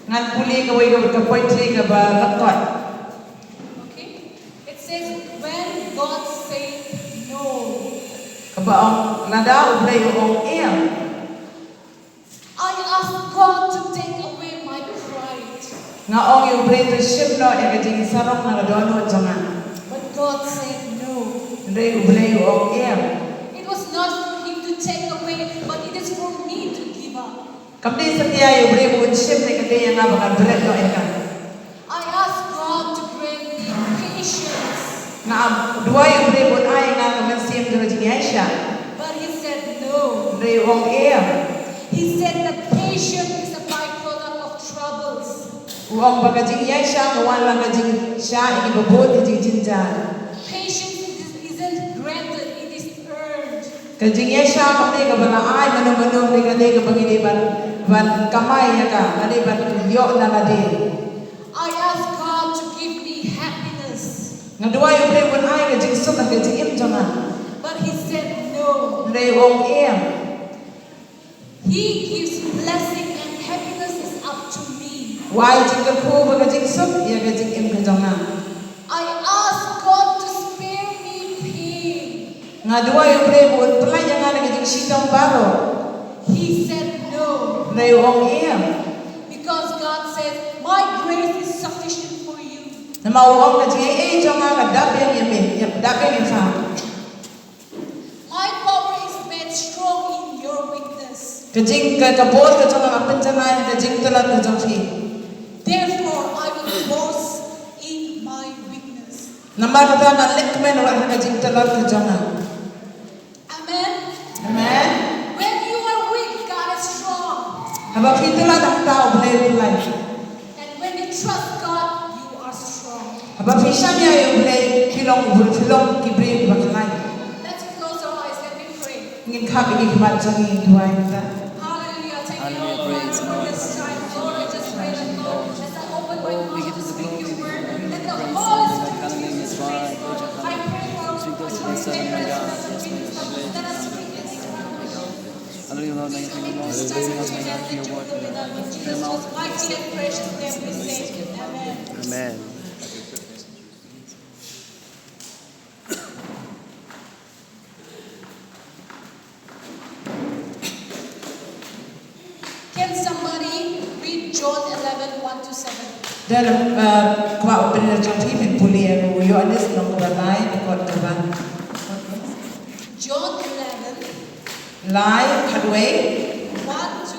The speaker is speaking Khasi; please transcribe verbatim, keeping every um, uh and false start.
Ngan pule kawei ka, ka poetry kaba lyngkot. Okay. It says, "When God said no." Kaba ong, lada U Blei u ong em. "I asked God to take away my pride." Nga ong ïa U Blei to shim noh ïa ka jingsarong na ka dohnud jong nga. But God said no. Hynrei U Blei u ong em. It was not for him to take away, but it is for me to give up. Kam dei satia ïa U Blei ba un shim, hynrei ka dei ïa nga ba ngan bret noh ïa ka. I asked God to grant me patience. Nga duwai ïa U Blei ba un ai ïa nga ka mynsiem jong ka jingïaishah. But he said no. Hynrei u ong em. He said that patience is a byproduct of troubles. U ong ba ka jingïaishah ka wan na ka jingshah ïa kiba bun ki jingjynjar. Patience is, isn't granted, it is earned. Ka jingïaishah kam dei kaba la ai mano mano, hynrei ka dei kaba ngi dei ban, ban kamai ïa ka, ka dei ban ïoh na lade. I asked God to give me happiness. Nga duwai ïa U Blei ba un ai ka jingsuk ha ka jingim jong nga. But he said no. Hynrei u ong em. He gives blessing and happiness is up to me. U ai jingkyrkhu bad ka jingsuk ïa ka jingim ka jong nga. I ask God to spare me pain. Nga duwai ïa U Blei ba un pyllait ïa nga na ka jingshitom baroh. He said no. Hynrei u ong em. Because God says, "My grace is sufficient for you." Namar u ong ka jingaiei jong nga ka dap biang ïa me, ïa dap biang ïa pha. My power is made strong in your weakness. Ka jing, ka, ka bor ka jong nga nga pynjanai ha ka jingtlot ka jong phi. Therefore, I will boast in my weakness. Namar kata ngan leh kmen ruh ha ka jingtlot ka jong nga. Amen. Amen. When you are weak, God is strong. Haba phi tlot, hangta U Blei u khlaiñ. And when you trust God, you are strong. Haba phi shaniah ïa U Blei, phi long u, phi long ki briew kiba khlaiñ. Let's close our eyes, let me pray. Ngin khap ïa ki khmat jong ngi, duwai mynta. Hallelujah. Thank you, Lord, for this time. Lord, I just pray that, Lord, as I open my mouth to speak your word, let the Holy Spirit give me grace, Lord. I pray for a prophetic word. Let us speak in this language. Hallelujah, Lord, may you be most blessed as we have your word. In the most mighty and precious name we say, Amen. Amen. Can somebody read John eleven, one to seven? Dei, uh, kwah u pynlong jong phi, phin pule ïa u Ïoannis lynnong kaba lai, dkhot kaba. John eleven. Lai, khatwei.